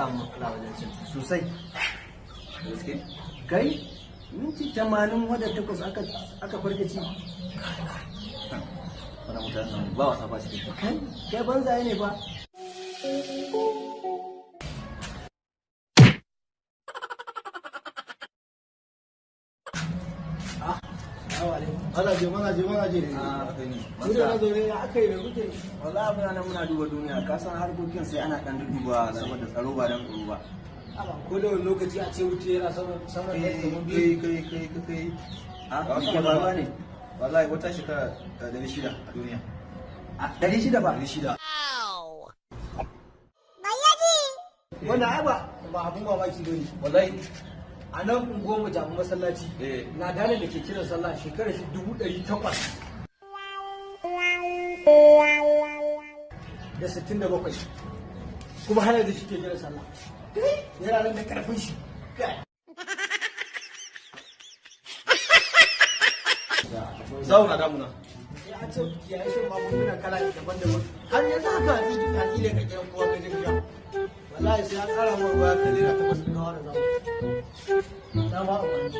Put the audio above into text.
samun matsala wajen cin sosai. Gaske? Kai, minti 88 aka farke ci. Wannan mutanen nan ba wasa ba cikin. Kai, kai banzaye ne ba. Mazaje, mazaje, mazaje. Ku da na zaune ya aka yi mai kuke? Wallahi muna nan muna duba duniya, ka san harkokin sai ana dan duduba saboda tsaro ba dan tsaro ba. Ko da wani lokaci a ce wuce yana sama sama da kamar biyu. Kai kai kai kai. A ke faruwa ne? Wallahi wata shekara 600 a duniya. A 600 ba? 600. Wannan ai ba abun mamaki bane. Wallahi. A nan unguwar mu jami'an masallaci. Na dane da ke kiran sallah shekarar shi 867, kuma har yanzu shi ke kiran sallah. Yana nan da karfin shi. Zauna damuna. Sai an ce kiyaye shan magunguna kala daban-daban. Har yanzu haka hatsi ne ka kiran kowa ka jirga. Wallahi sai an kara ma ruwa ka lera 8 ga wani zama. Na ba amfani.